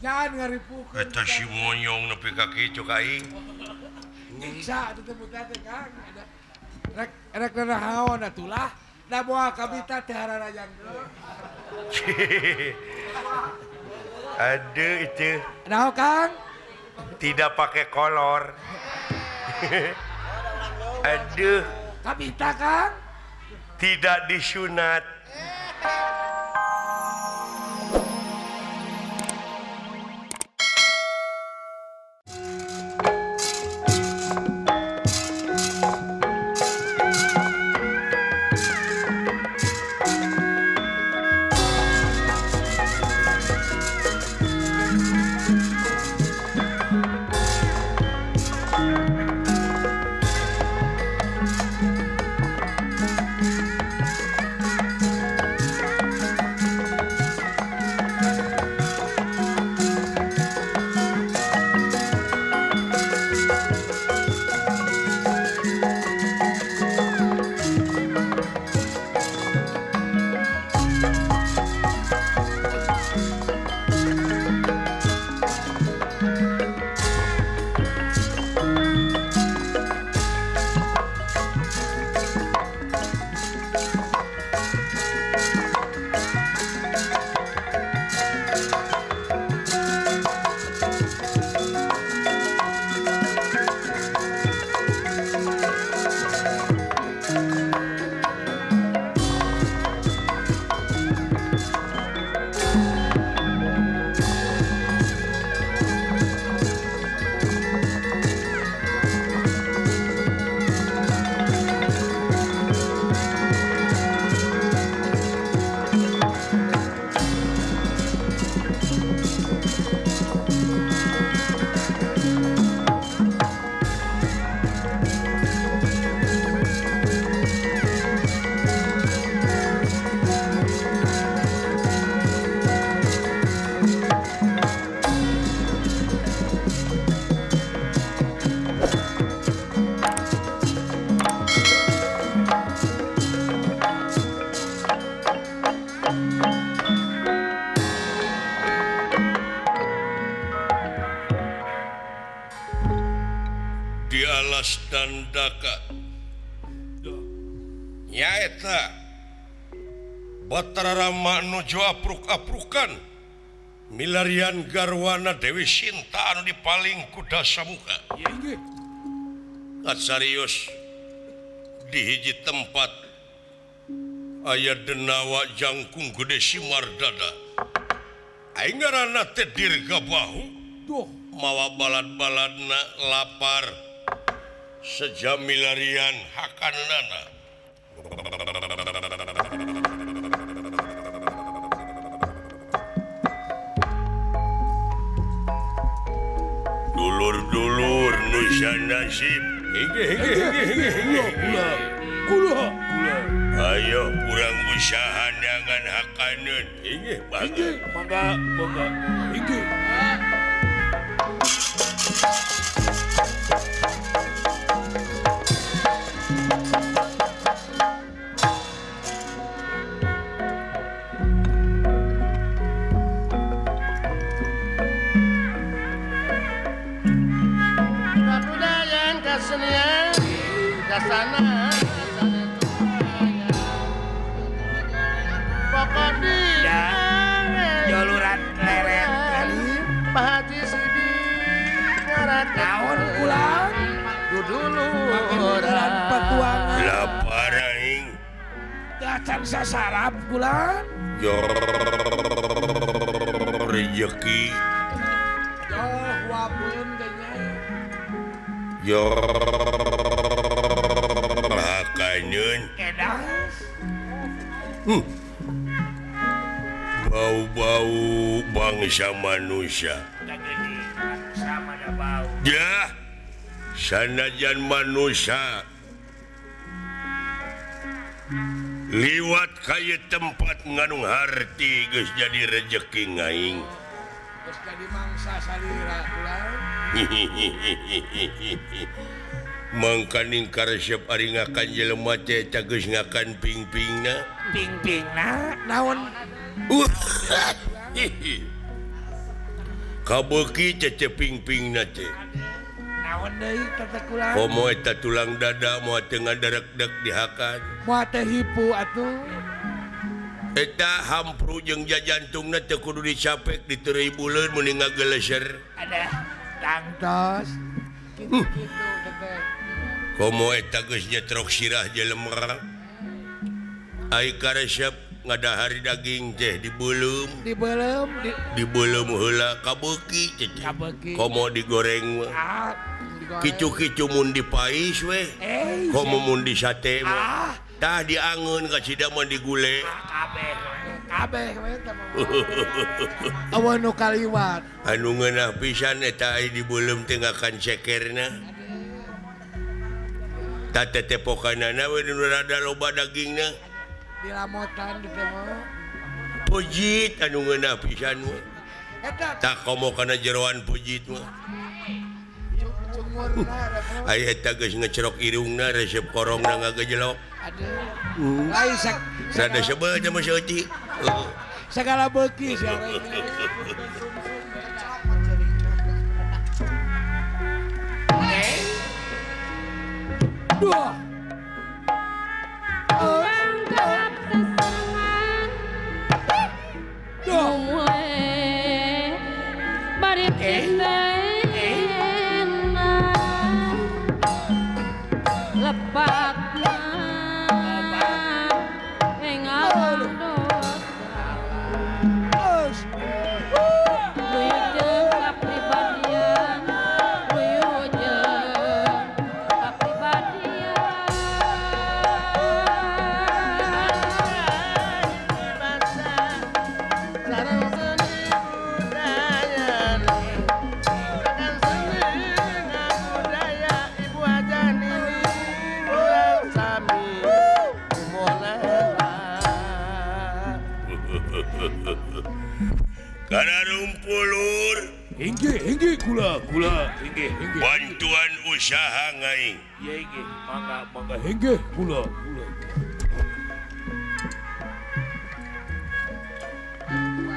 Jangan ngaripukeun. Eta si monyong nepi ka kitu ka aing. Nyiksa atuh teh buta teh Kang. Rek rek nanaon atulah. Da moal kabita teh hararajangkeun. Aduh itu. Naon Kang? Tidak pakai kolor. Aduh. Kabita Kang? Tidak disunat. Di alas Dandaka nyaeta Batara Rama nuju apruk-aprukan milarian garwana Dewi Sinta anu dipaling ku Dasamuka. Katsarios di hiji tempat aya denawa jangkung gede Simardada. Aing ngaranna teh Dirgabahu. Duh, mawa balad-baladna lapar sejam milarian hakanana. Dulur-dulur nusa nasib. Ayo kurang usaha dengan hakaneun. Inggih, mangga, mangga. Inggih. Sana ya, joluran leret Pak Haji Sidik naon pulang duduluran petuangan lapar aing dacan sasarap pulang rejeki oh wabun kayaknya yo hakanyun bau-bau bangsa manusia ya sanajan manusia liwat kaya tempat nganung harti geus jadi rejeki ngaing geus jadi mangsa salira ulah. Mangkaning karesep ari ngakan jelema teh eta geus ngakan ping-pingna. Ping-pingna naon? Kabeuki ceceping-pingna teh. Naon deui teh tulang? Komo eta tulang dada moal teu ngaderekdek dihakan. Moal teh hipu atuh. Eta hampru jeung jajantungna teu kudu dicapek diteureuy buleun mun ngageleser. Ada tangtos. Kitu-kitu teh. Komo eta geus nyetrok sirah jelema. Ai karesep ngadahar daging teh dibeuleum. Dibeuleum dibeuleum heula kabeuki teh. Komo digoreng mah. Ah, kicu-kicu mun dipais weh. Komo mun disate mah. Tah diangeun ka cida mah digule. Kabeh kabeh we teh mah. Aweun nu kaliwat. Anu ngeunah pisan eta ai dibeuleum teh ngakan cekerna. Tah tetepokanana we nu rada loba dagingna. Dilamotan di teh mah. Pujit anu ngeunah pisan mah. Eta tah komo kana jeroan pujit mah. Ai eta geus ngecerok irungna resep korongna ngagejelok. Aduh. Lain sada sebel teh mah saeutik. Sagala beuki sia. Duh. Kula inggih inggih bantuan usaha ngaing ya inggih mangga mangga inggih kula kula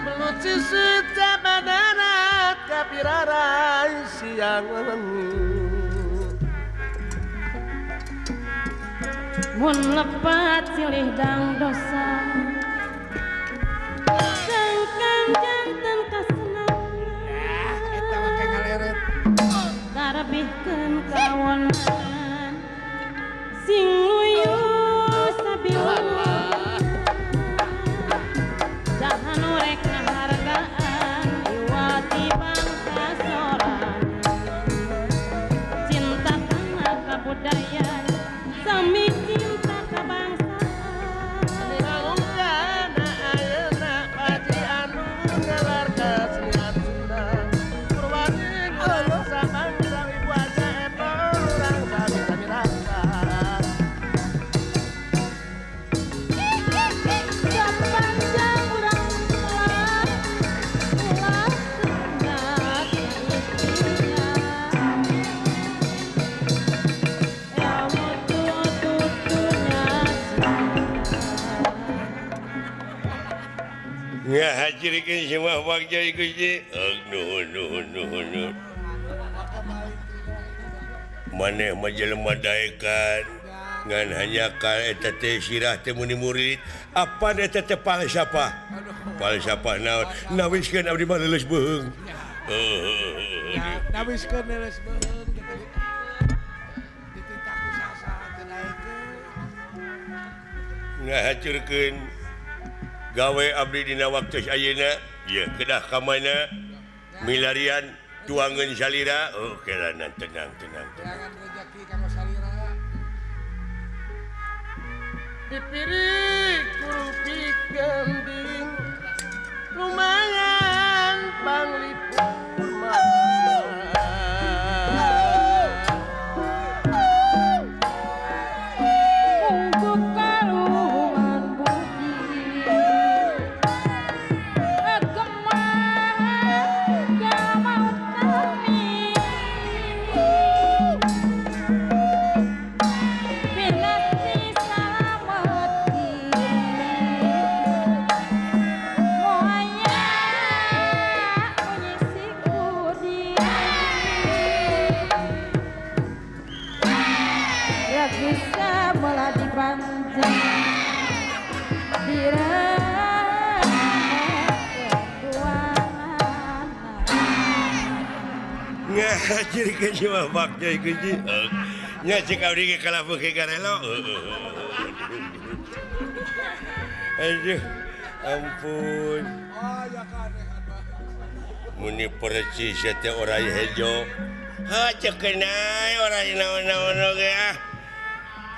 melut sisi cabadarat kapirarai siang wengi mun lepat silih dang dosa sangkang janten kasenangan eta make ngaleret tarbihkeun kawonan sing luyu sabilulung jahan rek ngahargaan iwati bangsa sorangan cinta kana kabudayan sami cinta kabangsaan Ngahajirikeun semua bagja Gusti. Nuhun nuhun nuhun nuhun. Maneh mah jelema daekan ngan hanya ka eta teh sirah teh muni murid. Apan eta teh falsafah? Falsafah naon? Nawiskeun abdi mah leuleus beuheung. Nawiskeun leuleus beuheung dititah ku sasa teu daekeun. Ngahacurkeun gawe abdi dina waktu ayeuna ieu kedah ka mana milarian tuangeun salira oh kelanan tenang tenang tenang rezeki kanggo salira dipirik kurupi gending lumayan panglipur Moaya Ciri kunci mah bakjoy kunci. Nya cek abdi ge kalah beuki karelo. Aduh, ampun. Muni percis teh orai hejo. Ha cek kenai orai naon-naon oge ah.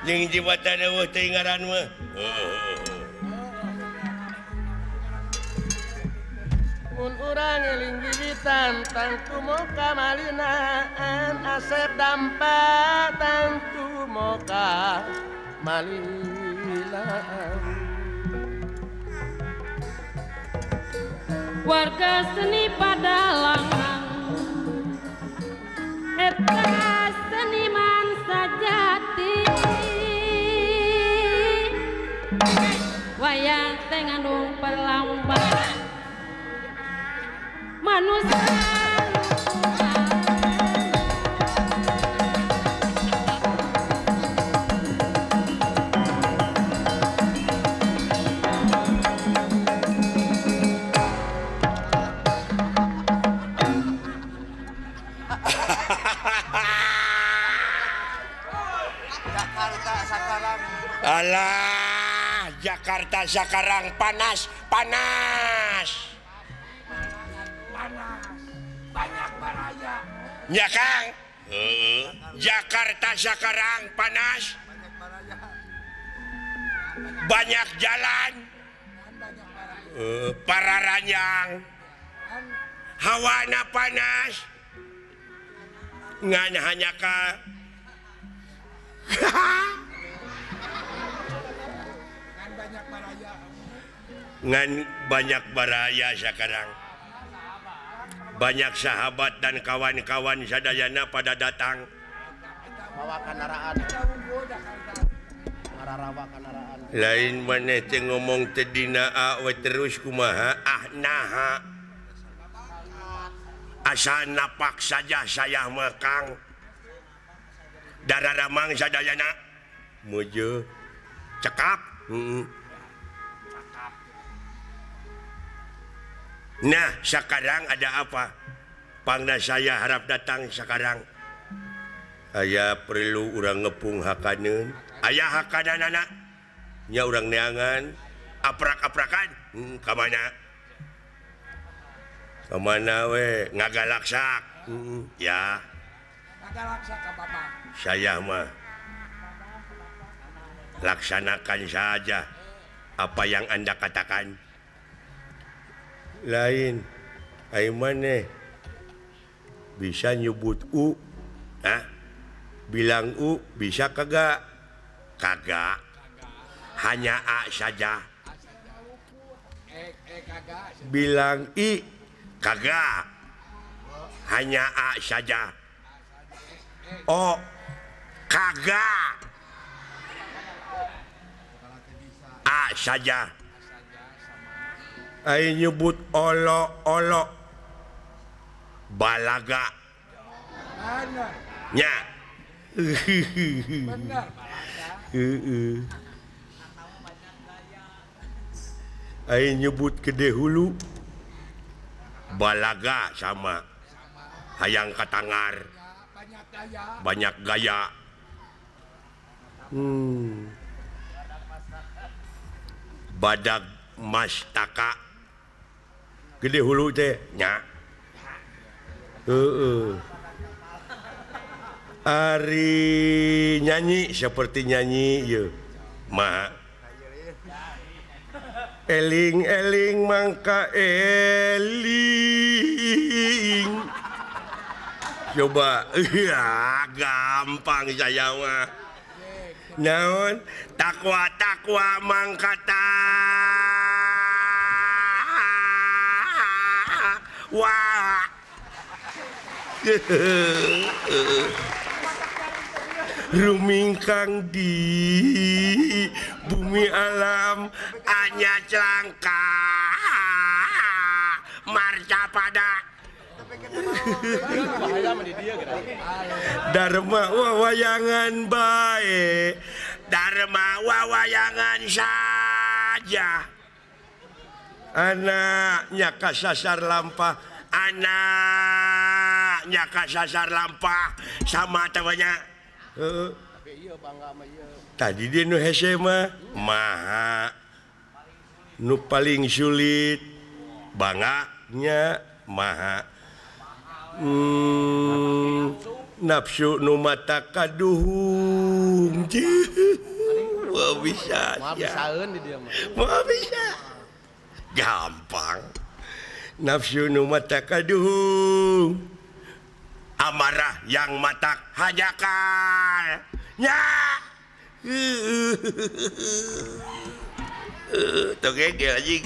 Jeung jibatan eueuh teh ngaran mah. Mun urang eling wiwitan tangtu moka malinaan asep dampa tangtu moka malilaan. Warga seni padalangan eta seniman sajati wayang teh ngandung perlambangan manusia. Alah, Jakarta sekarang panas, panas. Panas. Banyak baraya. Ya, Kang. Jakarta sekarang panas. Banyak jalan. Para ranjang. Hawana panas. Ngan hanya ka. Ngan banyak baraya sekarang. Banyak sahabat dan kawan-kawan sadayana pada datang. Bawa kendaraan. Lain maneh teh ngomong teh dina we terus kumaha ah naha. Asa napak saja saya mah Kang. Dararamang sadayana muju cekap. Nah, sekarang ada apa? Pangna saya harap datang sekarang. Aya perlu urang ngepung hakaneun. Aya hakananana. Nya urang neangan, aprak-aprakan. Ka mana? Ka mana we? Ngagalaksak. Ya. Ngagalaksak ka bapak. Saya mah laksanakan saja apa yang Anda katakan. Lain ai maneh bisa nyebut u, hah? Bilang u bisa kagak? Kagak. Hanya a saja. Bilang i kagak. Hanya a saja. O kagak. A saja. Ai nyebut olo-olo balaga. Nya. Bener balaga. Ai nyebut gede hulu balaga sama hayang katangar. Banyak gaya. Badag mastaka gede hulu teh nya. Heeh. Ari nyanyi seperti nyanyi ieu mah. Eling-eling mangka eling. Coba ya gampang saya mah. Naon takwa takwa mangka wah. Rumingkang di bumi alam hanya celangka marca pada Dharma wawayangan bae, Dharma wawayangan saja. Anaknya kasasar lampah Anaknya kasasar lampah sama tawanya. Heeh. Tadi dia nu hese mah maha nu paling sulit banganya maha nafsu nu mata kaduhung. Wah bisa ya. Wah bisa gampang nafsu nu mata kaduhung amarah yang matak hajakal nya. Togek anjing.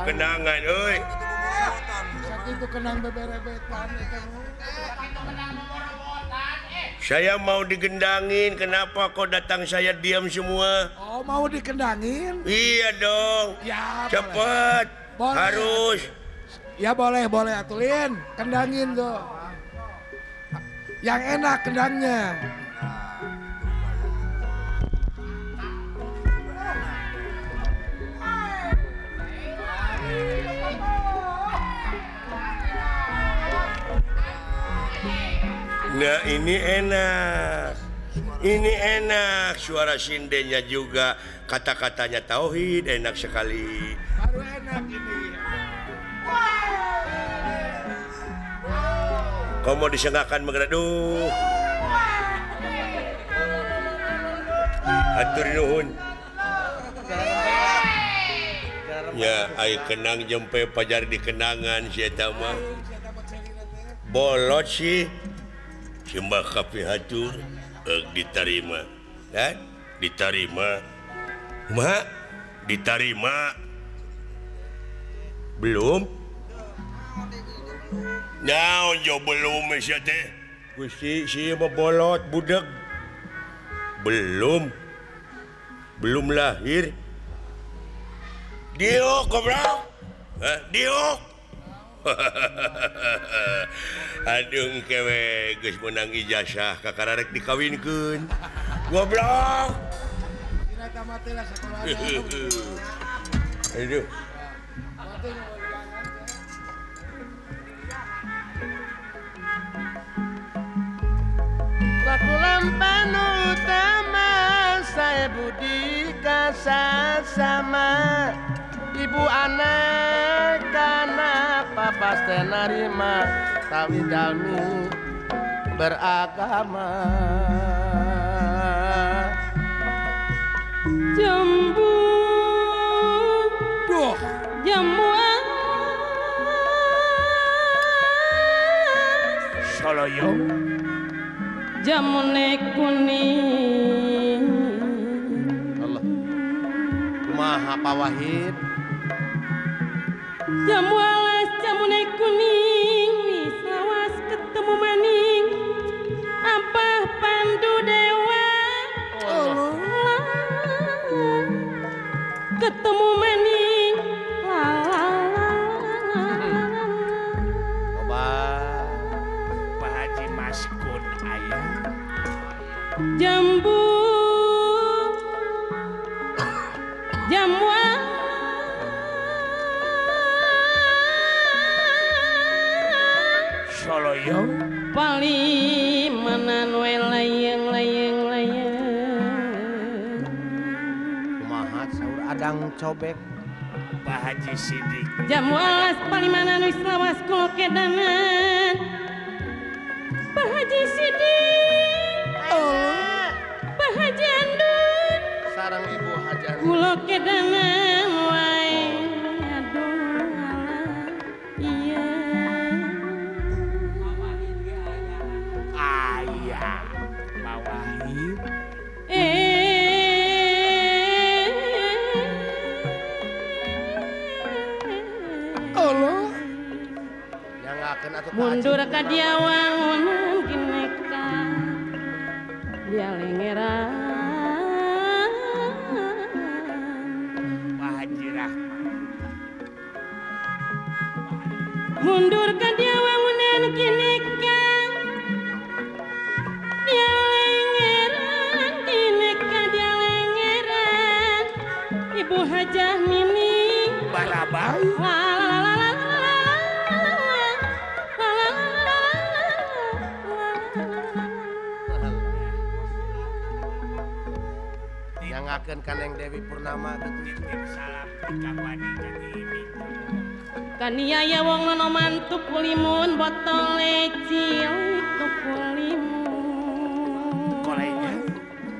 Kenangan euy. Sakitu kenang beberebetan eta. Saya mau digendangin, kenapa kok datang saya diam semua? Oh, mau dikendangin? Iya dong. Ya, cepet. Boleh. Harus. Ya boleh, boleh atulin. Kendangin tuh. Yang enak kendangnya. Nah ini enak. Ini enak, suara sindennya juga, kata-katanya tauhid enak sekali. Baru enak ini. Kau mau disengakan mengereduh. Atur nuhun. Ya, ai kenang jempe pajar di kenangan si eta mah. Bolot sih. Simbah kapihatur diterima. Dan diterima. Ma diterima. Belum? Naon jo belum sia teh? Gusti si bolot budak. Belum. Belum lahir. Diuk goblok. Hah, diuk. Aduh kewe geus meunang ijazah kakara rek dikawinkeun. Goblok. Aduh. Laku lampan utama saya budi kasasama ibu anak karena papa narima tawi dalmi beragama. Jambu duh jambu Soloyo jamune kuning. Allah kumaha Pak Wahid? Jamu alas jamune kuning wis lawas ketemu maning apa pandu dewa. Allah. Ketemu maning la la la la. Coba Pak Haji Maskun ayah jambu jamu Soloyo palimanan we layang layang layang. Kumaha saur adang cobek Pak Haji Sidik jamu alas palimanan wis lawas kula kedanan Pak Haji Sidik. Oh. Pak Haji Andun sareng Ibu Hajar kula kedanan wae aduh alah iya ayah Pak Wahid. Allah. Mundur ka dia wangunan kineka dia lengeran Pak Haji Rahman. Mundur ka dia wangunan kineka dia lengeran kineka dia lengeran Ibu Hajah Mimi Barabay. Nyangakeun ka Neng Dewi Purnama gitu. Titip salam ka Wani ka Imi. Kaniaya wong nonoman tuku limun botole cilik tuku limun. Kolenya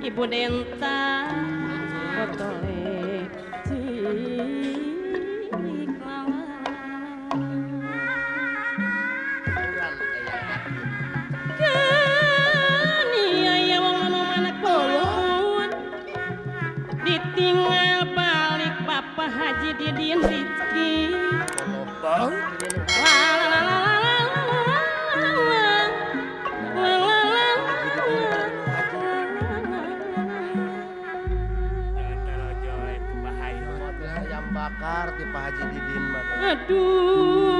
Ibu Denta botole cilik lawan. Kaniaya wong nonoman kulun ditinggal balik Papa Haji Didin Rizky. Bang. Ayam bakar di Pak Haji Didin mah. Aduh.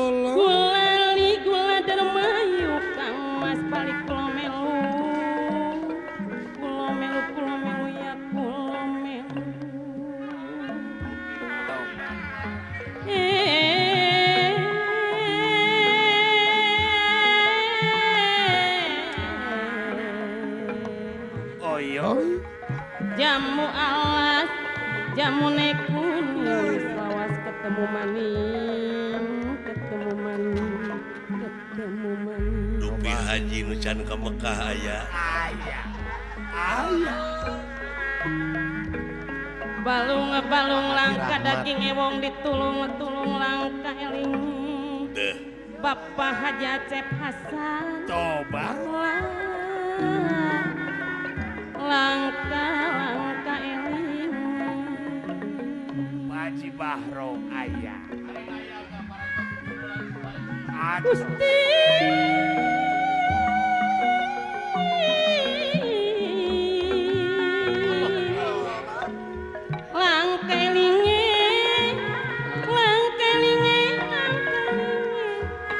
Gulali gula dermayu Kang Mas balik kulo melu. Kulo melu kulo melu ya kulo melu. Oyoy. Jamu alas, jamu kuning, lawas ketemu maning, ketemu maning, ketemu maning. Dupi haji nu can ka Mekah aya. Aya. Aya. Balung balung langka daging ewong ditulung tulung langka eling. Deh. Bapak Haji Acep Hasan. Toba. Langka langka eling. Pak Haji Bahro aya. Aduh. Gusti. Langka elinge, langka elinge, langka elinge,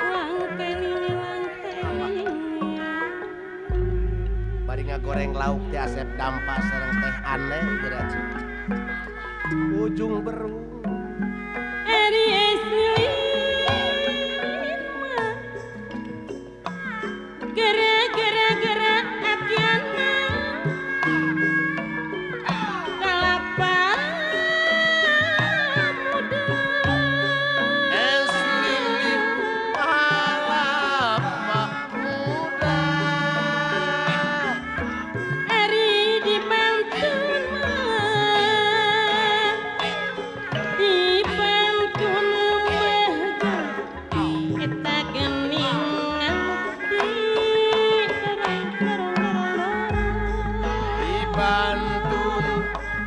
langka elinge, langka elinge. Bari ngagoreng lauk teh Asep dampa sareng teh aneh geura. Ujung berung. Eri es lima, gera gera gera atiana, kalapa muda. Es lilin kalapa muda. Eri di Banten mah, di Banten mah eta geningan di Di Bantun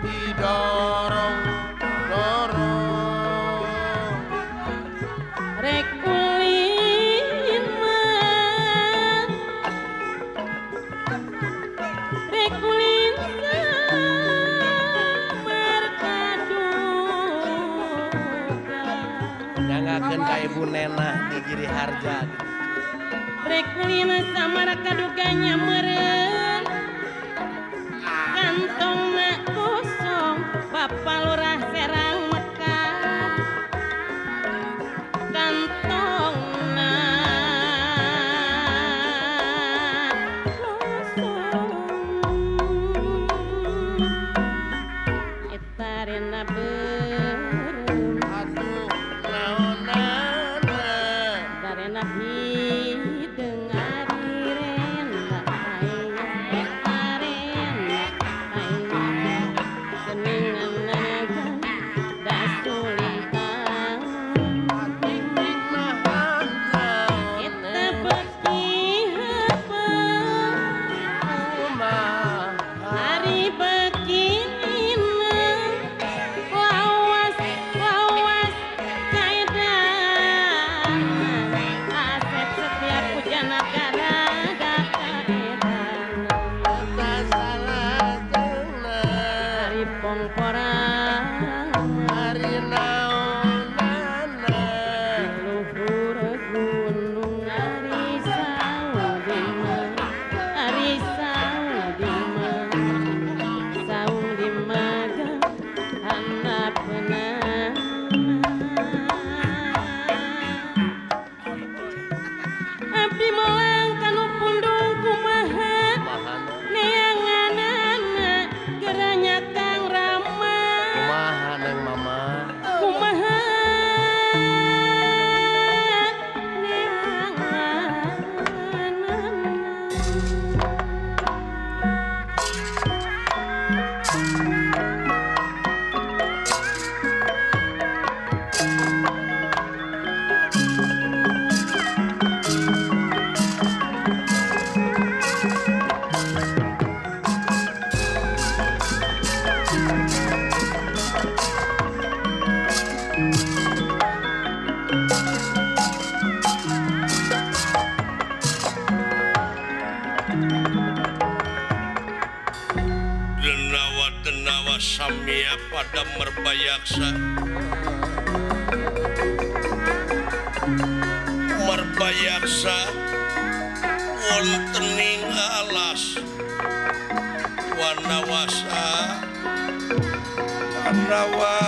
didorong dorong. Rek ulin mah, rek ulin samar kaduga. Nyangakeun ka Ibu Nenah di Giri Harja. Rek ulin samar kaduganya meureun kantongna kosong Bapak Lurah Serang Mekah kantongna kosong eta rena beureum Aduh naonana. Darena hideung ari rena aing eta rena aing geningan Abdi melang kanu pundung kumaha neanganana geranya Kang Rama kumaha Neng Mama kumaha neanganana. Denawa samia pada Merbayaksa. Merbayaksa wontening alas wanawasa wanawasa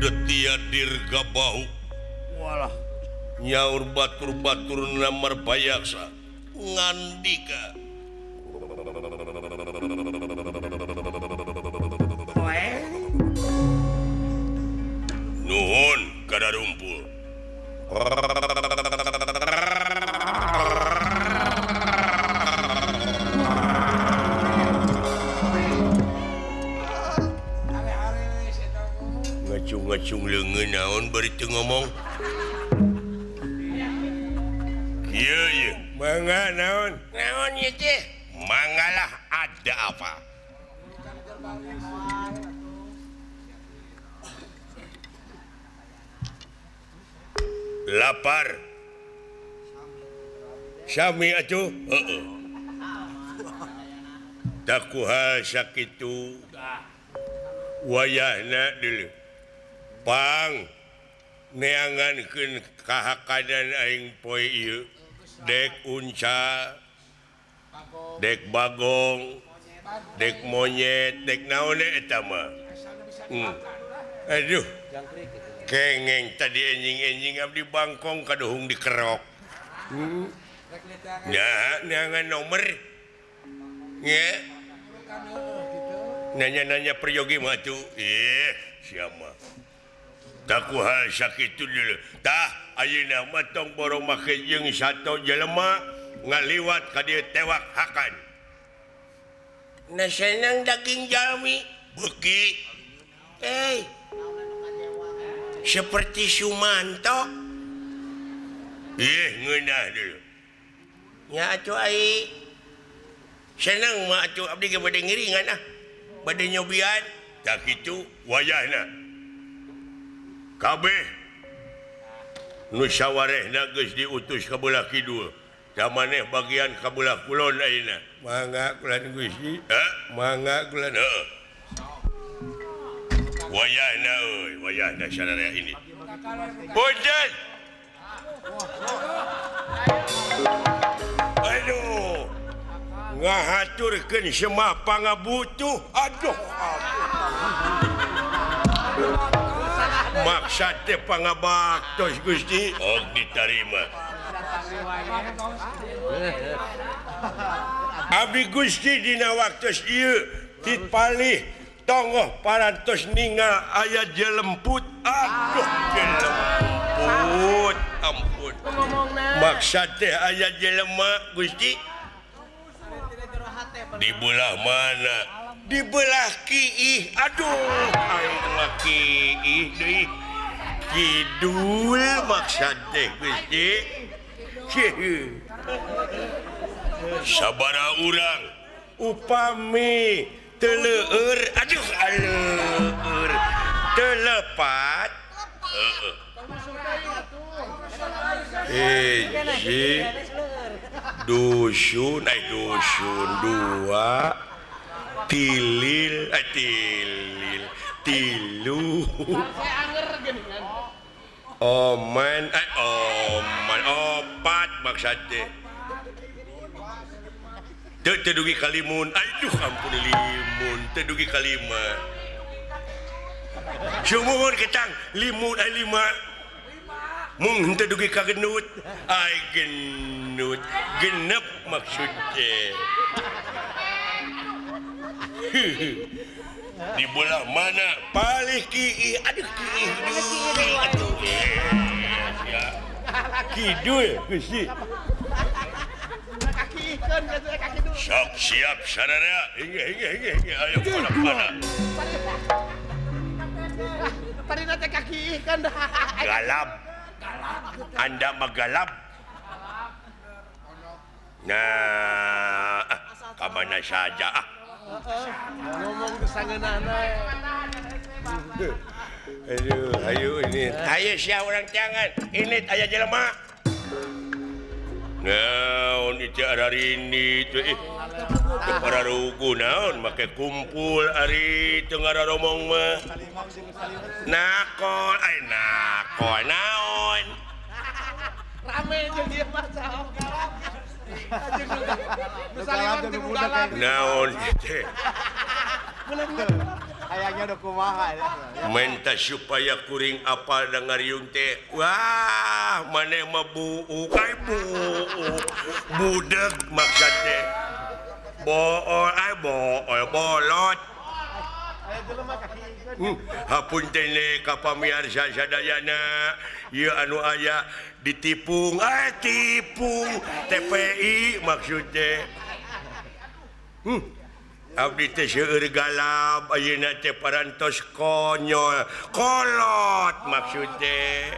detia dirga bahu walah nyaur batur-batur Merbayaksa ngandika nuhun kadarumpul. Ngacung-ngacung leungeun naon bari teu ngomong. Ieu ieu mangga naon? Naon ieu teh? Manggalah ada apa? Lapar. Sami atuh? Heeh. Takuha sakitu wayahna deuleu. Pang neangankeun kahakanan aing poe ieu. Dek unca, dek bagong, dek monyet, dek naon eta mah. Aduh. Kengeng tadi enjing-enjing abdi bangkong kaduhung dikerok. Nah, neangan nomor. Nge. Nanya-nanya peryogi mah tuh. Ih, siapa? Takuha sakitu dulu. Tah, ayeuna mah tong borong make jeung sato jelema ngaliwat ka dieu tewak hakan. Na senang daging jalmi beuki. Seperti Sumanto. Ih, ngeunah dulu. Nya atuh ai. Senang mah atuh abdi ge bade ngiringan ah. Bade nyobian. Tah kitu wayahna. Kabeh nu sawarehna geus diutus ka belah kidul. Da maneh bagian ka belah kulon ayeuna. Mangga kulan Gusti. Heh, mangga kulan heuh. Wayahna euy, wayahna sararea ini. Punten. Aduh. Ngahaturkeun semah pangabutuh. Aduh. Maksad teh pangabaktos Gusti. Oh, ditarima. Abdi Gusti dina waktos ieu tipalih tonggoh parantos ningal aya jelemput. Aduh, jelemput, ampun. Maksad teh aya jelema Gusti. Di belah mana? Di belah kiih. Aduh, aing mah kiih deui. Kidul maksad teh Gusti. Sabaraha urang upami teleur, aduh aleur telepat. Hiji dusun, dusun dua tilil, tilil tilu oman, oman opat maksud teh. Teu dugi kalimun, aduh ampun limun, teu dugi kalima. Sumuhun ketang limu ai lima. Mung henteu dugi ka genut. Ai genut. Genep maksud teh. Di belah mana palih kiih aduh kiih deui atuh. Kidul Gusti. Sok siap sararea. Hingga hingga hingga hingga ayo mana. Tadi teh kaki ikan. Galap. Anda magalap. Nah, ka mana saja ah. Ngomong kesangeunana. Aduh, ayo ini. Ayo sia urang jangan. Ini aya jelema. Naon ieu ararini teh ih. Teu pararugu naon make kumpul ari teu ngararomong mah. Nakol ai nakol naon. Rame jeung ieu mah saok. Naon teh. Hayangnya udah kumaha ya. Menta supaya kuring apal da ngariung teh. Wah, maneh mah buuk ai buuk. Budeg maksud teh. Bool ai bool bolot. Hapunten ka pamiarsa sadayana ieu anu aya ditipung ai tipung TPI maksud teh. Abdi teh seueur galap ayeuna teh parantos konyol kolot maksud teh.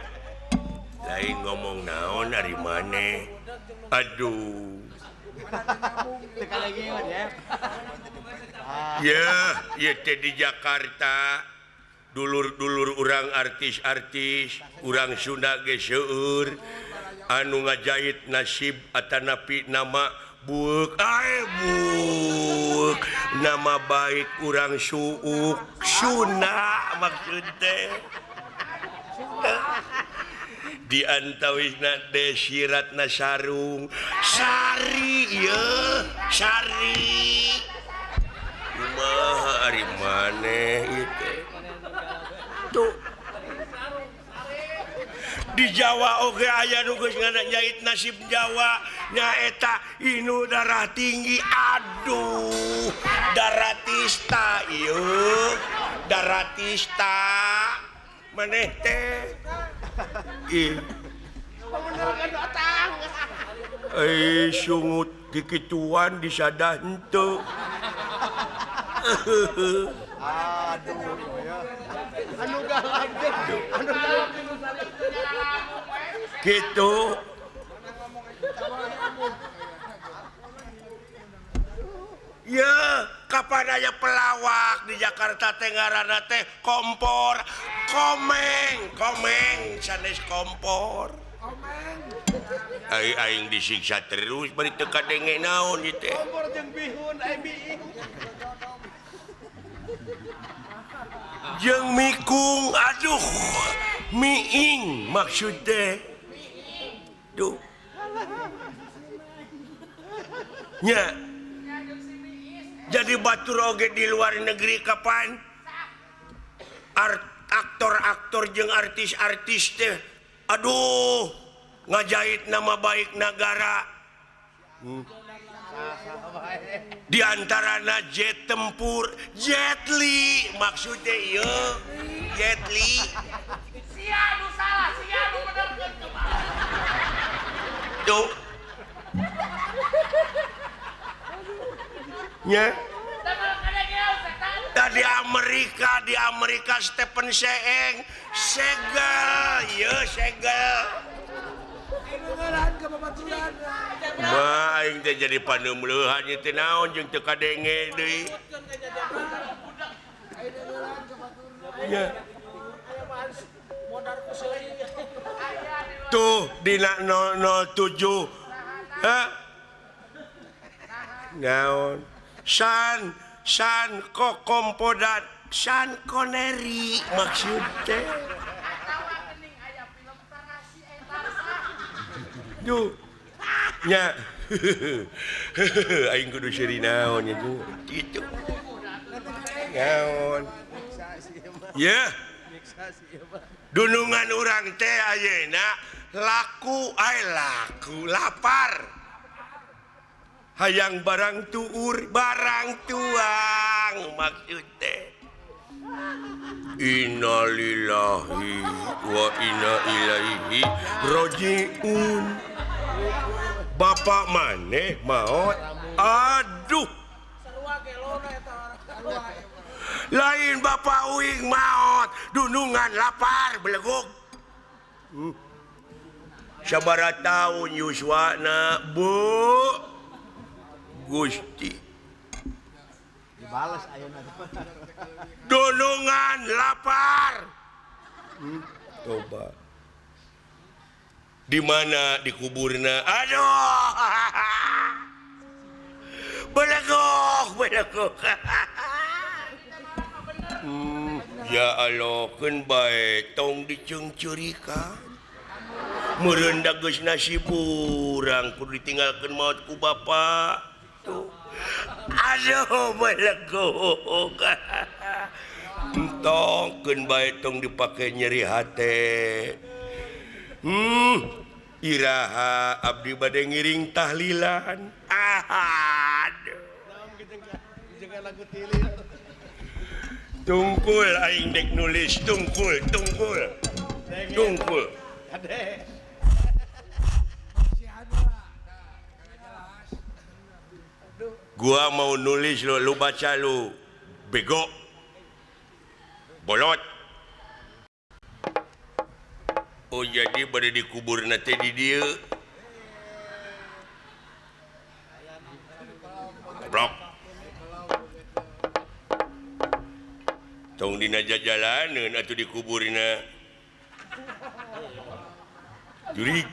Lain ngomong naon ari maneh. Aduh. Ya, ieu teh di Jakarta dulur-dulur urang artis-artis urang Sunda ge seueur anu ngajahit nasib atanapi nama buuk ai buuk nama baik urang suuk Sunda maksud teh. Di antawisna desiratna sarung sari ieu sari kumaha ari maneh ieu teh. Tuh di Jawa oge aya nu geus ngajahit nasib Jawa nyaeta inu darah tinggi aduh daratista ieu daratista maneh teh. Ih eh sungut kikituan disadah henteu. Aduh ya. Anu galak anu galak gitu. Ya, kapan aya pelawak di Jakarta teh ngaranna teh kompor, komeng, komeng sanes kompor. Komeng. Ai aing disiksa terus bari teu kadenge naon ieu teh. Kompor jeung bihun ai biing. Jeung mikung, aduh, miing maksud teh. Duh. Nya. Jadi batur oge di luar negeri kapan aktor-aktor jeung artis-artis teh aduh ngajahit nama baik negara. Di antarana jet tempur Jet Li maksudnya ieu Jet Li. Sia nu salah sia nu benerkeun kumaha. Tuh. Nya. Di Amerika Stephen Seeng segel ieu segel. Mah aing teh jadi paneumleuhan ieu teh naon jeung teu kadenge deui. Nya. Tuh dina 007. Hah? Naon? San San kokompodat San Connery maksud teh. Duh. Nya. Aing kudu seuri naon nya kitu. Naon ye dunungan urang teh ayeuna laku ay laku lapar hayang barang tuur barang tuang maksud teh innalillahi wa inna ilaihi rajiun. Bapak maneh maot aduh lain bapak uing maot dunungan lapar beleguk. Sabaraha taun yuswana Bu Gusti dibales ayeuna dunungan lapar. Coba di mana dikuburna aduh beleguk beleguk. Ya Allah keun bae tong diceungceurikan meureun da geus nasib urang kudu ditinggalkeun maot ku bapa tuh aduh beleguk. Entong keun bae tong dipake nyeri hate. Iraha abdi bade ngiring tahlilan. Aduh. Tungkul aing dek nulis tungkul tungkul. Tungkul. Gua mau nulis lu, lu baca lu. Bego. Bolot. Oh jadi bade dikubur teh di dieu. Goblok. Tong dina jajalaneun atuh dikuburna. Jurig.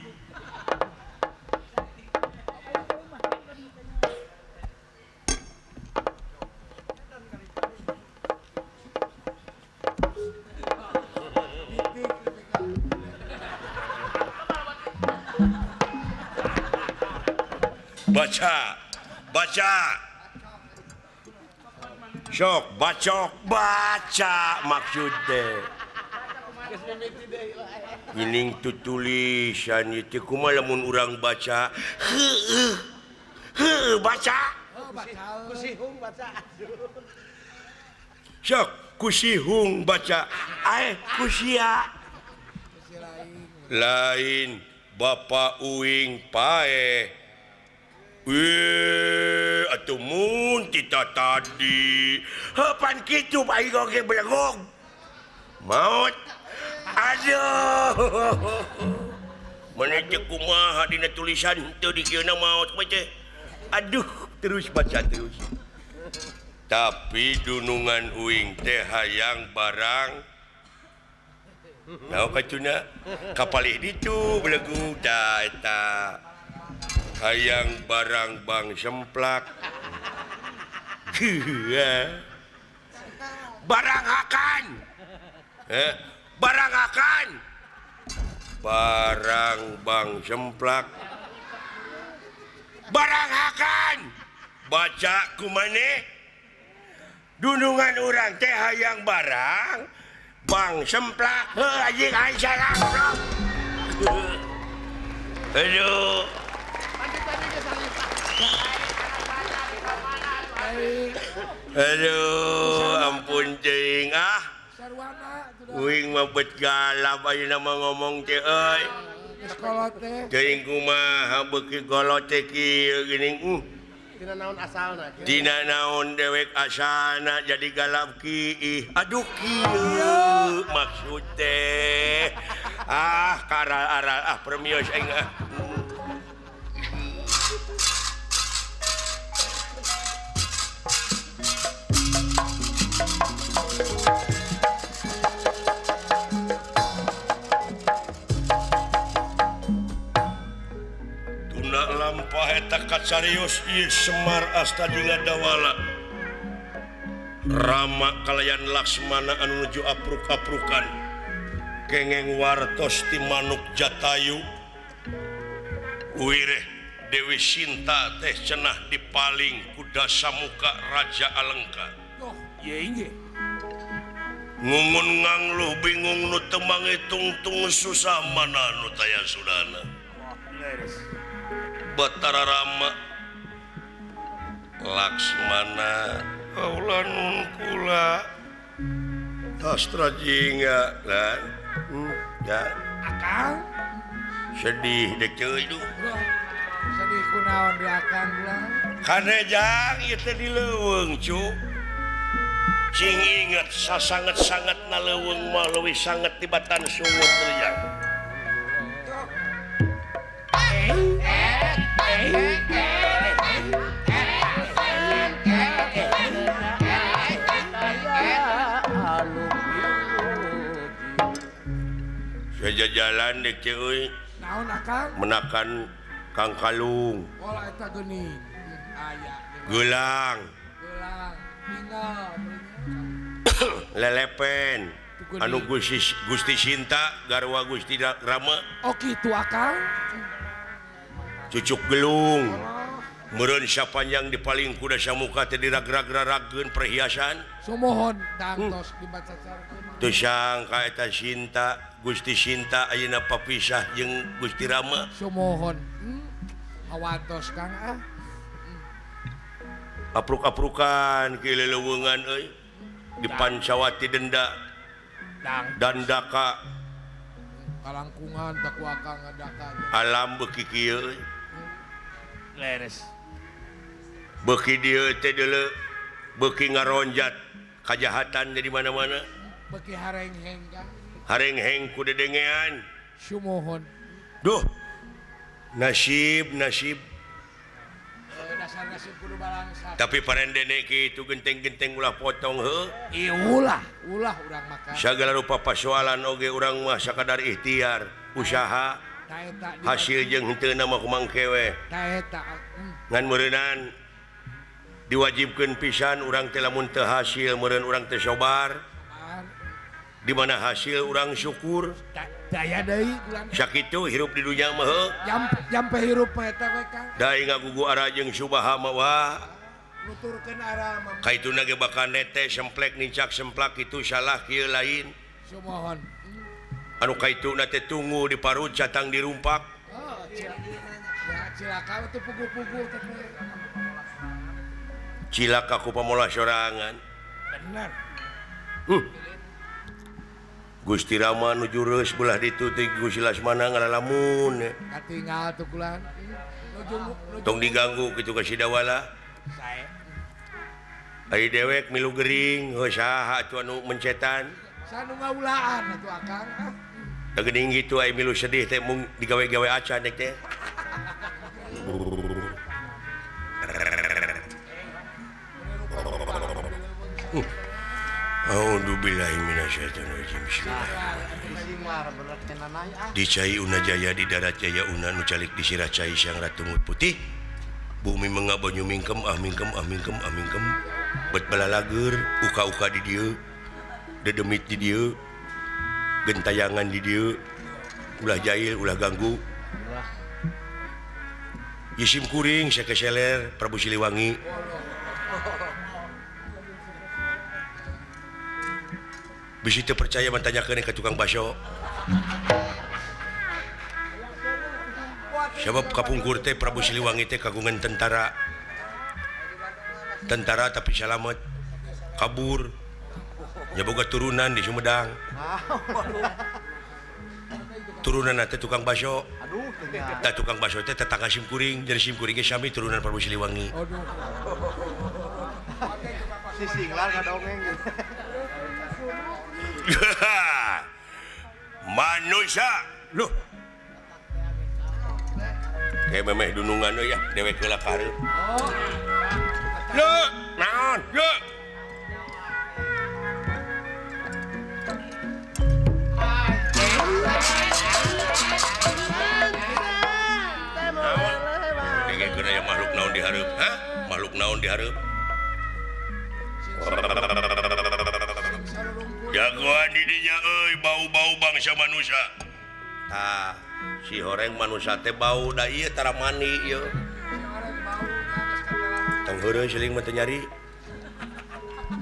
Baca, baca, sok, bacok, baca maksudnya. Geuning tu tulisan itu kumaha lamun urang baca, heueuh, heueuh baca. Kusihung baca. Sok, kusihung baca, ae kusia. Lain bapak uing pae. Wih, atuh mun tita tadi. Heupan kitu aing oge belegog. Maot. Aduh. Mana teh kumaha dina tulisan teu dikieuna maot mah teh. Aduh, terus baca terus. Tapi dunungan uing teh hayang barang. Naon kacuna? Kapalih ditu belegug da eta. Hayang barang bang semplak. Barang akan. Barang akan. Barang bang semplak. Barang akan. Baca kumane? Dunungan urang teh hayang barang bang semplak. Heuh anjing aing salah. Aduh. Aduh, ampun cing ah. Uing mah bet galap ayeuna mah ngomong teh euy. Teuing kumaha beuki golot teh kieu geuning. Tina naon asalna? Tina naon dewek asalna jadi galap kiih. Aduh kieu maksud teh. Ah karal-aral ah permios aing ah. Kacarios ieu Semar Astadila Dawala Rama kalayan Laksmana anu nuju apruk-aprukan kengeng wartos ti manuk Jatayu wireh Dewi Sinta teh cenah dipaling ku dasamuka Raja Alengka. Ye inggih. Ngungun ngangluh bingung nu teu mangitungtung susah mana nu taya sudana. Batara Rama Laksmana kaula nun kula tastra jingga lan ya akang sedih dek ceuy duh. Sedih kunaon di akang ulah kanejang ieu teh di leuweung cu. Cing inget sasanget-sanget na leuweung mah leuwih sanget tibatan sungut teh. Jalan dek ceuy. Naon akang? Menakan kangkalung. Pola eta geuning. Aya. Gelang. Gelang. Tinggal. Lelepen. Anu Gusti Gusti Sinta garwa Gusti Rama. Oh kitu akang. Cucuk gelung. Meureun sapanjang dipaling kuda samuka teh diragrag-rarageun perhiasan. Sumohon tangtos dibacacarkeun. Teu sangka eta Sinta Gusti Sinta ayeuna papisah jeung Gusti Rama. Sumohon. Hawatos Kang ah. Apruk-aprukan ki leleuweungan euy. Di Pancawati denda. Dandaka. Kalangkungan tak ku akang ngadaka. Alam beuki kieu euy. Leres. Beuki dieu teh deuleu beuki ngaronjat kajahatan di mana-mana. Beuki harengheng Kang. Harengheng ku dedengean. Sumohon. Duh. Nasib nasib. Dasar nasib kudu balangsa. Tapi parendene kitu genteng-genteng ulah potong heuh. Ieu ulah, ulah urang makan. Sagala rupa pasoalan oge urang mah sakadar ikhtiar, usaha. Hasil jeung henteu mah kumangke we. Ta eta. Ngan meureunnan diwajibkeun pisan urang teh lamun teu hasil meureun urang teh sobar. Di mana hasil urang syukur. Daya deui urang. Sakitu hirup di dunya mah heuh. Jampe hirup mah eta we Kang. Da ngagugu ara jeung subaha mah wah. Nuturkeun ara mah. Kaituna ge bakal nete semplek nincak semplak kitu salah kieu lain. Sumohon. Anu kaituna teh tunggu di parut catang dirumpak. Oh, cilaka teh pugu-pugu teh. Cilaka ku pamolah sorangan. Bener. Gusti Rama nuju reus belah ditu teh Gusti Lasmana ngalalamun. Katinggal tuh kulan. Tong diganggu kitu ka Sidawala. Sae. Ari dewek milu gering heuh saha atuh anu mencetan. Sanu ngaulaan atuh akang. Da geuning kitu ai milu sedih teh mung digawe-gawe acan dek teh. A'udzubillahi minasyaitonirrajim. Bismillahirrahmanirrahim. Di cai una jaya di darat jaya una nu calik di sirah cai sang ratu putih. Bumi mengabanyu mingkem ah mingkem ah mingkem ah mingkem. Bet balalager uka-uka di dieu. Dedemit di dieu. Gentayangan di dieu. Ulah jail ulah ganggu. Yisim kuring sakeseler Prabu Siliwangi. Bisi teu percaya mantanyakeun ka tukang baso. Sabab kapungkur teh Prabu Siliwangi teh kagungan tentara. Tentara tapi salamet kabur. Nya boga turunan di Sumedang. Turunan teh tukang baso. Tah tukang baso teh tetangga sim kuring, jadi sim kuring ge sami turunan Prabu Siliwangi. Si singlar ngadongeng. Manusia loh kayak memeh dunungan ya dewek heula ka hareup. Lho naon lho naon dengekeun aya makhluk naon di hareup ha makhluk naon di hareup. Jagoan di dinya euy bau-bau bangsa manusia. Tah, si horeng manusia teh bau da ieu tara mandi ieu. Tong heureun siling mah teu nyari.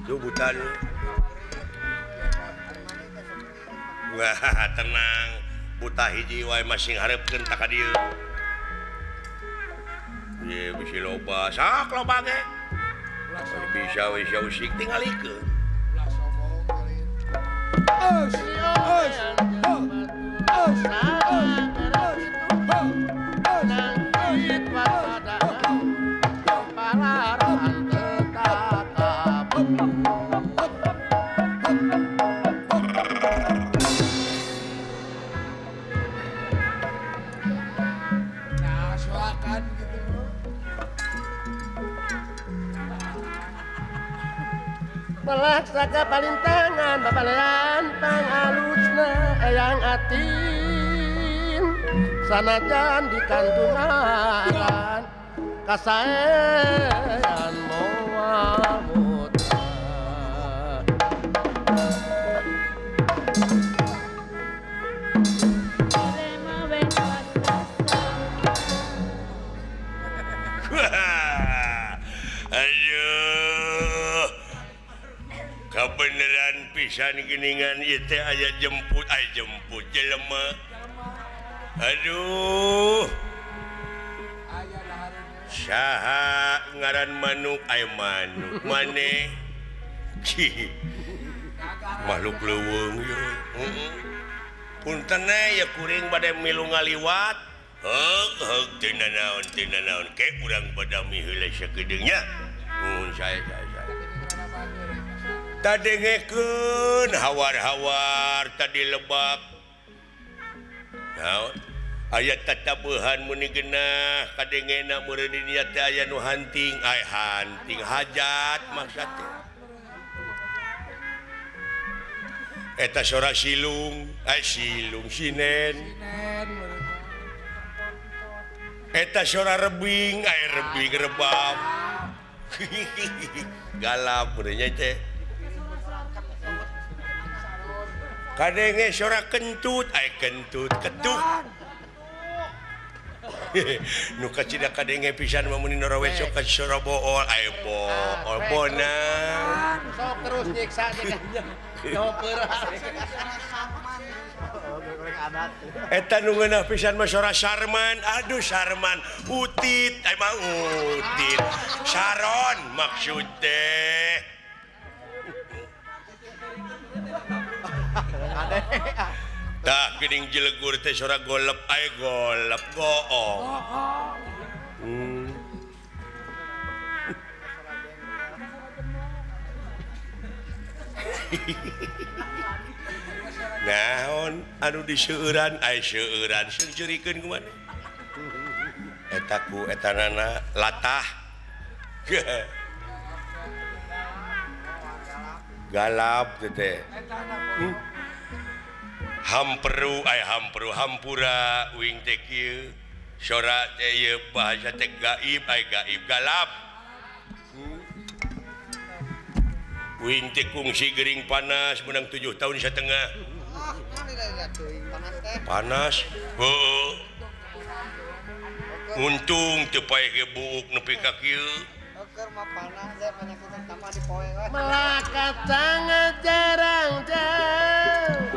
Tuh buta wah tenang buta hiji wae masing hareupeun ta ka dieu. Ye bisi loba sak loba ge. Bisa we usik tingalikeun. Ulah sombong kalian. Os os os os nah, soakan gitu. Melaksaka palintangan babalean pangalusna eyang atin sanajan di kantungan kasaean moal muta. Aduh, kabeneran pisan geningan ieu teh aya jemput, aya jemput jelema. Aduh. Saha ngaran manuk aya manuk maneh. Makhluk leuweung ieu. Heeh. Punten ya kuring bade milu ngaliwat. Heug heug teu nanaon teu nanaon ke urang badami heula sakedeung nya. Mun saya. Tadengekeun hawar-hawar tadi lebak. Naon? Aya tatabuhan muni genah kadengena meureun di dinya teh aya nu hanting, ay hanting hajat maksud teh. Eta sora silung, ay silung sinen. Eta sora rebing, ay rebing rebab. Galap meureun nya teh. Kadenge sora kentut, ay kentut ketuk. Nu kacida kadenge pisan mah mun norowe sok ka sora bool, ay bool bonang. Sok terus nyiksa teh. Eta nu ngeunah pisan mah sora Sarman, aduh Sarman, utit, ay mah utit. Saron maksud teh. Tah geuning jelegur teh sora golep ay golep goong. Naon anu diseueuran ay seueuran seurikeun kumaha. Eta ku etanana latah. Galap teh. Hamperu ay hamperu hampura uing teh kieu sora teh ieu bahasa teh gaib ay gaib galap. Uing teh kungsi gering panas menang 7 tahun setengah. Panas. Heuh. Untung teu paeh ge buuk nepi ka kieu. Melaka sangat jarang jauh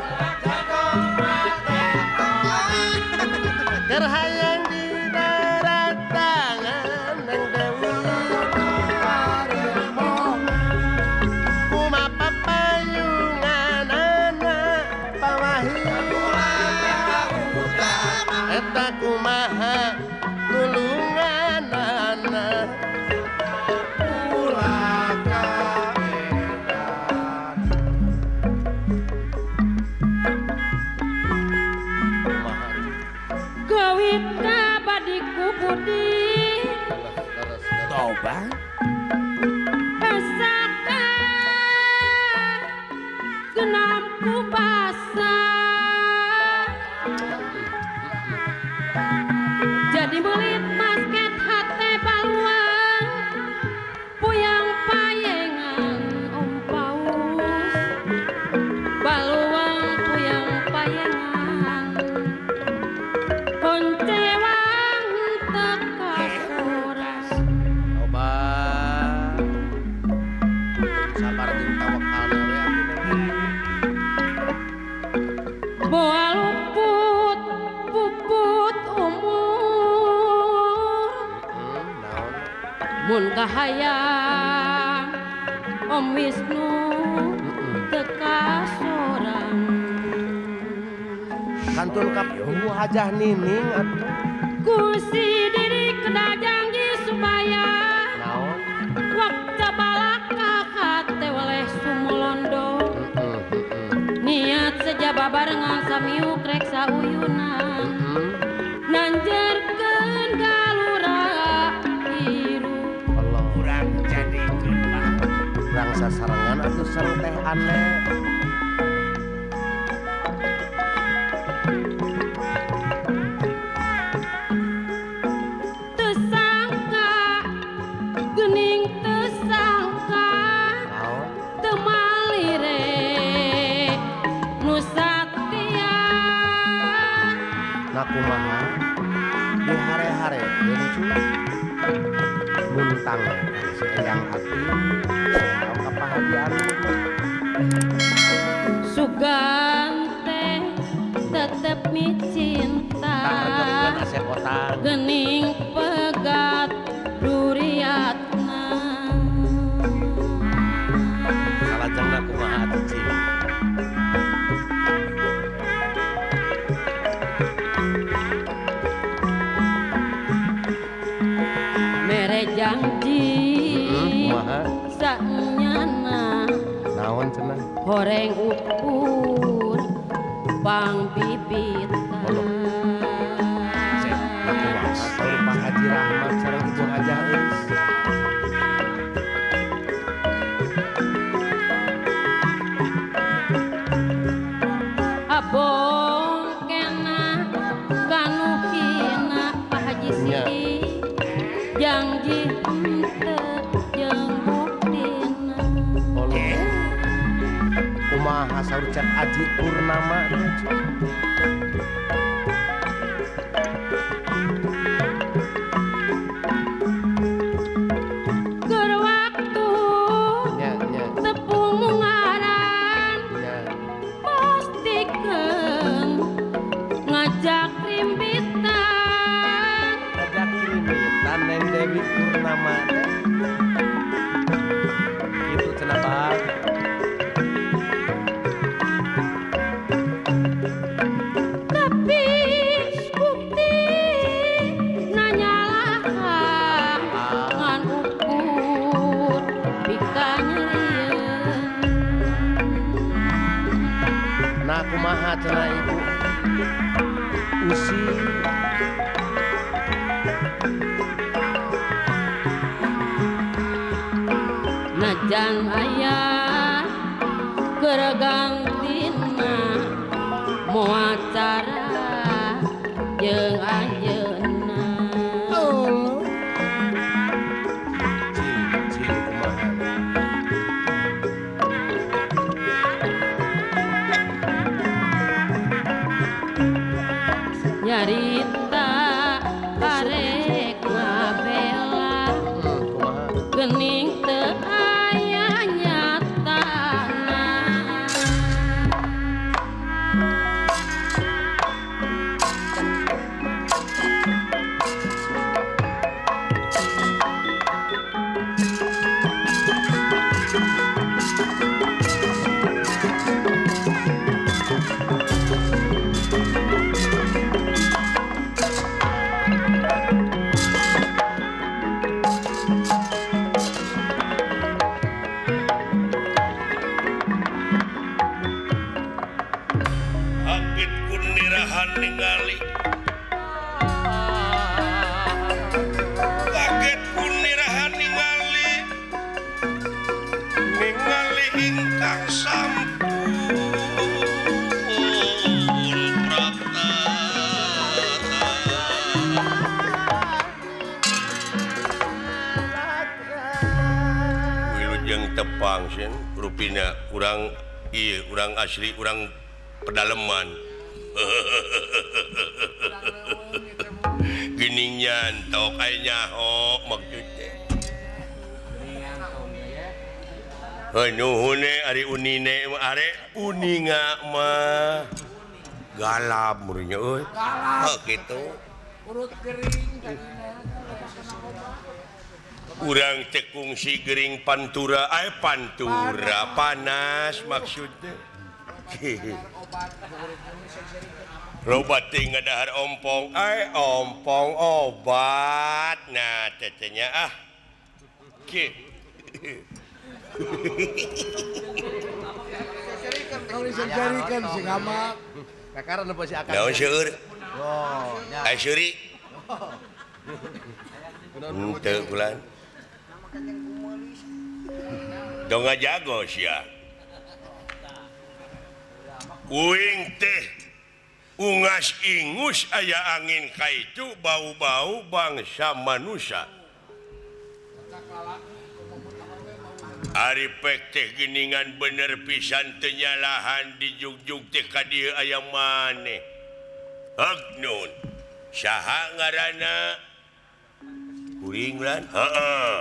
terhayang di darat tangan Neng Dewi kuma papayungan anak pawahi eta kumaha nulungan anak. Toba pasaka genap kubasa jadi mulit basket hate baluang puyang payengan om paus baluang puyang payengan koncewang teka. Sabar. Kahayang Om Wisnu teka sorang kantun ka Bu Hajah Nining atuh kusi diri kena janji supaya naon waktu balaka hate weleh sumulondo niat sejaba barengan samiuk rek sauyunan nanjerkeun galura hirup Allah urang jadikeun mah urang sasarengan atuh sareng teh aneh tersangka gening tersangka naon temalire nu satia nah kumaha dihare-hare cu muntang si Eyang Ati tau ka Pak Haji Amin sugan teh tetep micinta tah regekeun Asep Otang gening pegat duriatna salajengna kumaha atuh cing mere janji kumaha sanyana naon cenah horeng ukur pangbibitan nah kumaha saur Pak Haji Rahmat sareng Ibu Hajah Eus abong kena kanu hina Pak Haji Nya. Siti janji henteu jeung buktina Allah kumaha saur Cep Aji Purnama cu keur waktu nya nya tepung ngaran nya pastikeun ngajak rimbitan ngajak rimbitan Neng Dewi Purnama teh kitu cenah Pak tapi bukti nanyalahan ngan ukur pikanyerieun nah kumaha cenah ibu Usi najan aya keur gantina moal cara jeung anjeunna cing cing kumaha nyarita arek ngabela kumaha gening teu aya nyatana Kaget kunirahan ningali kaget kunirahan ningali ningali ingkang sampun prapta wilujeng tepang sen rupina urang ieu urang asli urang pedaleman gening nyantok aya nyaho maksud teh heuh nuhun ari unine are uninga mah galap murnya euy Galap. Heuh kitu Urut kering tadina. Urang teh kungsi gering pantura eh pantura panas maksudnya. Loba teh ngadahar ompong eh ompong obat. Nah tetehnya ah. Ki. Naon seueur? Ai seuri. Henteu kulan. Dong ngajago sia. Uing teh ungas ingus aya angin kaitu bau-bau bangsa manusia. Ari pek teh geuningan bener pisan teu nyalahan dijugjug teh ka dieu aya maneh. Hagnun. Saha ngaranna? Kuring lan? Heeh.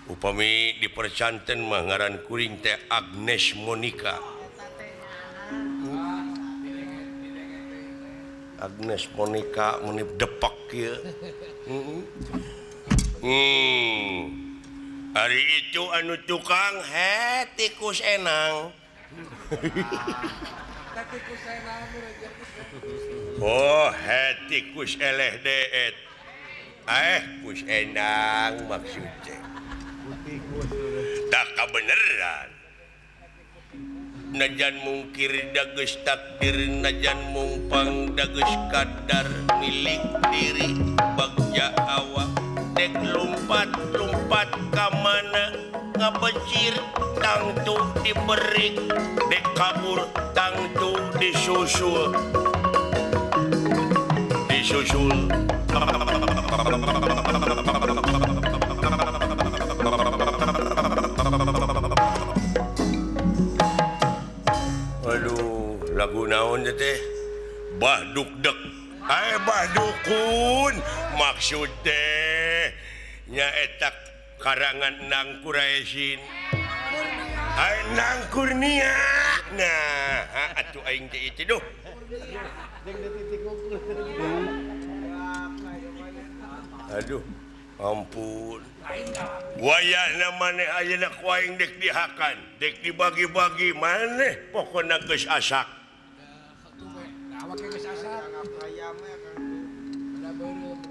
Upami dipercanten mah ngaran kuring teh Agnes Monica. Agnes Monica menip depak kieu. Hari itu anu tukang he tikus enang. Oh he tikus eleh deet. Eh kus enang maksudnya. Tak kebenaran. Najan mungkir dageus takdir, najan mungpang dageus kadar milik diri bagja awak. Dek lompat-lompat ka mana ngabecir tangtu diberik, dek kabur tangtu disusul. Disusul. Aduh, lagu naon teh? Bah dukdek. Eh bah dukun maksud teh nyaeta karangan Nang Kuraisin. Ai Nang Kurnia. Nah, atuh aing teh itu duh. Aduh, ampun. Wayahna maneh ayeuna ku aing dek dihakan, dek dibagi-bagi maneh pokona geus asak.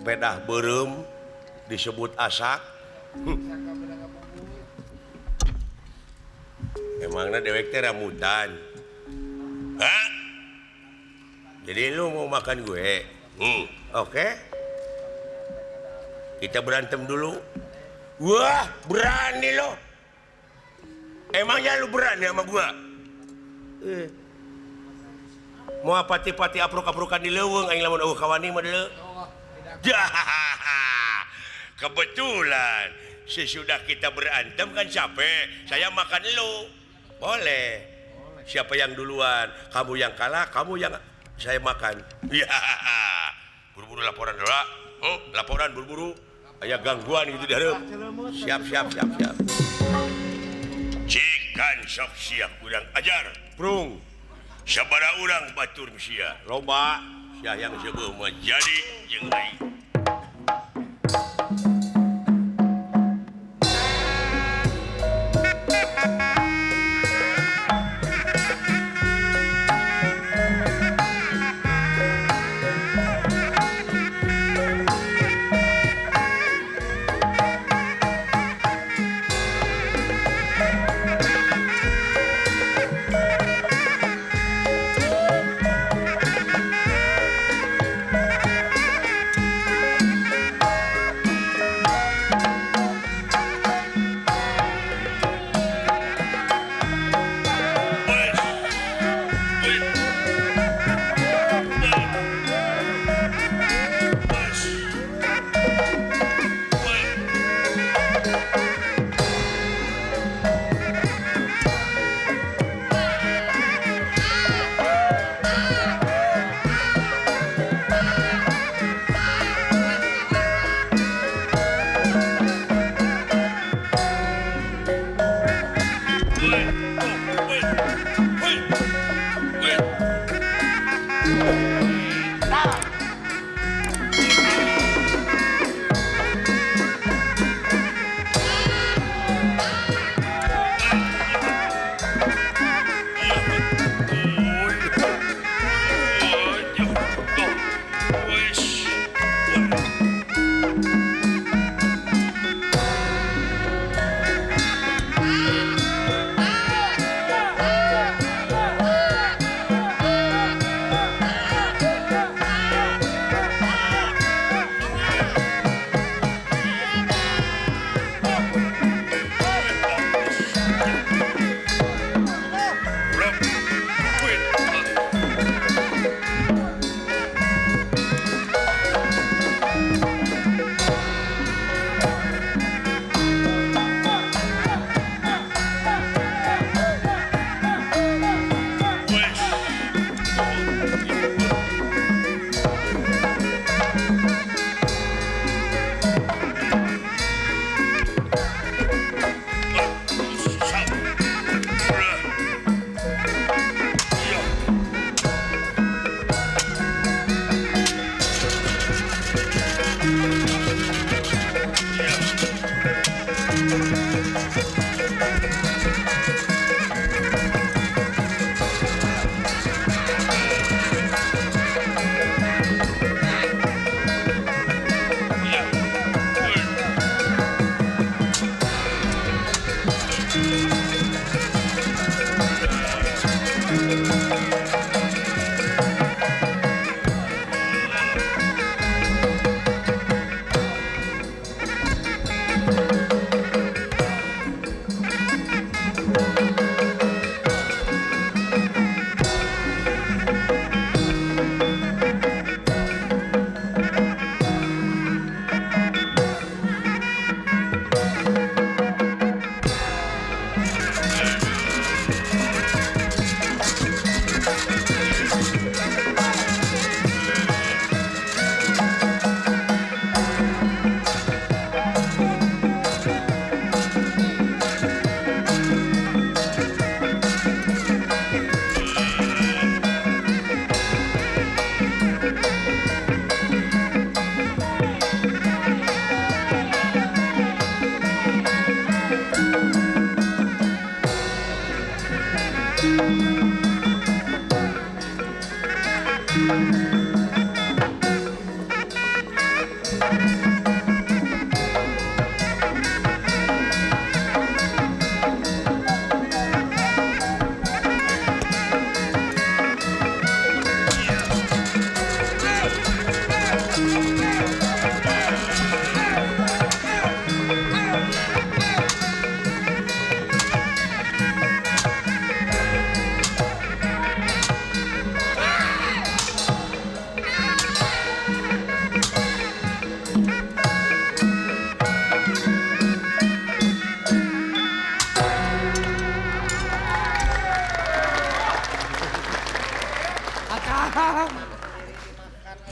Bedah beureum disebut asak. Emangna dewek teh rambutan. Hah? Jadi lu mau makan gue? Oke. Kita berantem dulu. Wah, berani lo. Emangnya lu berani sama gua? Mau pati-pati apruk-aprukan di leuweung aing lamun eueuh kawani mah deuleu. Kebetulan sesudah kita berantem kan capek, saya makan lu. Boleh. Siapa yang duluan? Kamu yang kalah, kamu yang saya makan. Ya. Buru-buru laporan dulu. Laporan buru-buru. Aya gangguan gitu di hareup. Siap, siap, siap, siap. Cikan sok siap kurang ajar. Prung. Sabaraha urang batur sia. Loba sia yang seubeuh mah jadi jeung aing.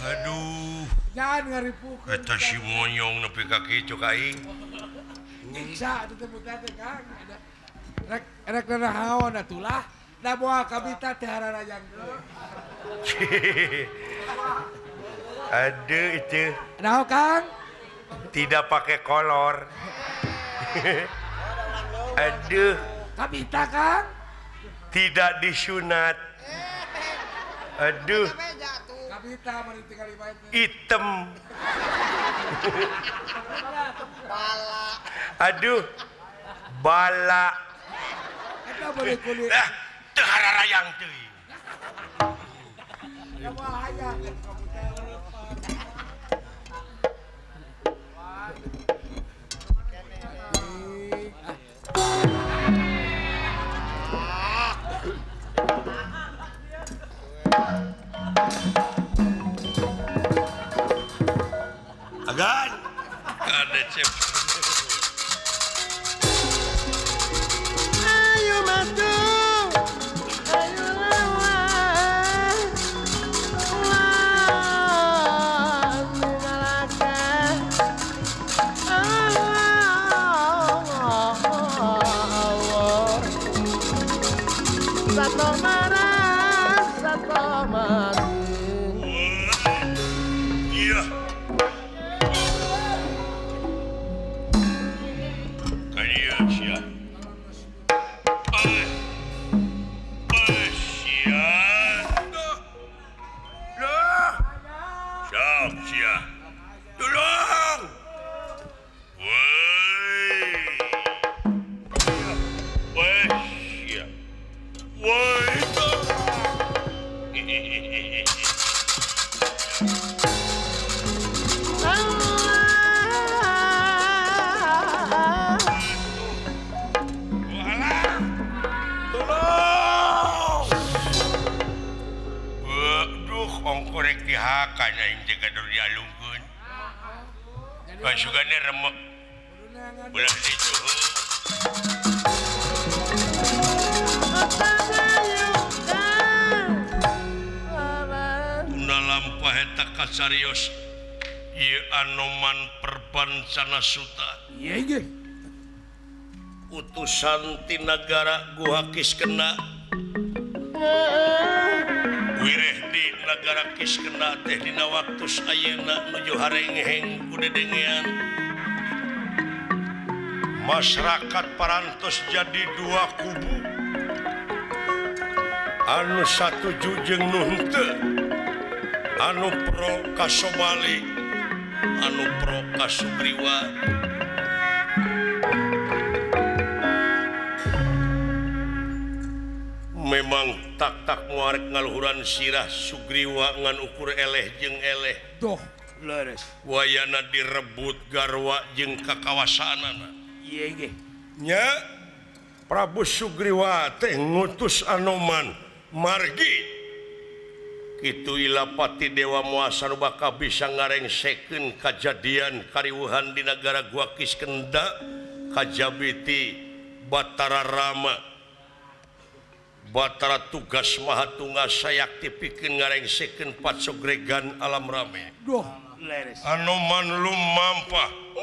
Aduh, eta si monyong nepi ka kitu ka aing. Nyiksa atuh teh buta teh Kang. Rek rek nanaon atulah. Da moal kabita teh hararajang. Aduh itu. Naon Kang? Tidak pakai kolor. Aduh. Kabita Kang? Tidak disunat. Aduh. Hitam. Aduh. Bala. Ah, teu hararayang teuing. Agan kada cep. Ayo maju, ayo lawan, lawan mengalahkan. Allah, Allah. Satu marah, satu mati. Iya. Tolong. Woi. Woi. Woi. Tolong. Aduh, ongkorek dihakan aing teh kadur dialungkeun. Pasugane remek. Ulah dicuhu. Tuna lampah eta kasarios ieu Anoman Perbancana Suta. Ieu ge. Utusan ti nagara Guha Kiskena. Wireh di nagara Kiskena teh dina waktu ayeuna nuju harengheng ku dedengean. Masyarakat parantos jadi dua kubu. Anu satuju jeung nu henteu. Anu pro ka Somali, anu pro ka Sugriwa. Memang tak-tak muarek ngaluhuran sirah Sugriwa ngan ukur eleh jeung eleh. Doh, leres. Wayana direbut garwa jeung kakawasaanana. Ieu ge. Nya Prabu Sugriwa teh ngutus Anoman margi. Kitu Ilapati Dewa Muasa nu bakal bisa ngarengsekeun kajadian kariweuhan di nagara Gua Kiskenda kajabiti Batara Rama. Batara tugas Mahatunga sayakti pikeun ngarengsekeun patsogregan alam rame. Duh, leres. Anoman lumampah.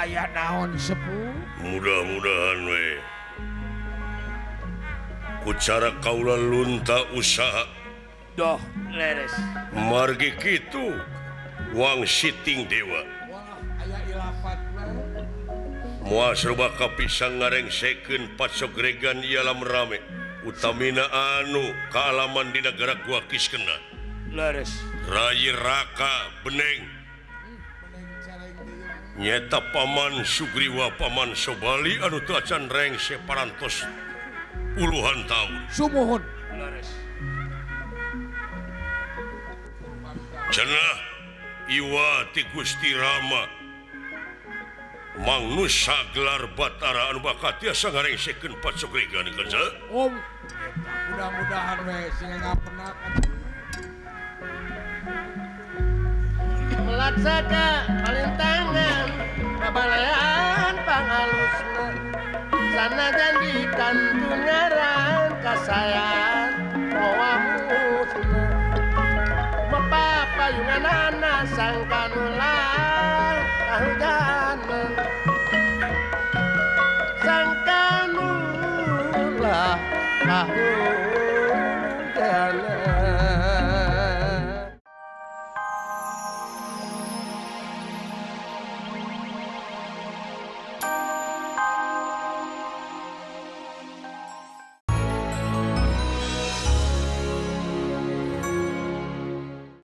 Aya naon sepuh? Mudah-mudahan we. Ku cara kaula lunta usaha. Doh, leres. Margi kitu wang siting dewa. Aya ilapat we. Moal serba kapisang ngarengsekeun pasogregan ieu alam rame. Utamina anu kaalaman di nagara Gua Kiskena. Leres. Rayi Raka Beneng. Nyeta Paman Sugriwa Paman Sobali anu teu acan rengse parantos puluhan tahun. Sumuhun. Cenah iwa ti Gusti Rama Mangnusa gelar Batara anu bakal tiasa ngarengsekeun pasogregan kanca. Om, mudah-mudahan we sing ngapenak. Melaksaka palintangan kabalayan pangalusna sanajan dikantungaran kasayan moa musna mepapayunganana sangkanulah kahujanan sangkanulah kahujanan.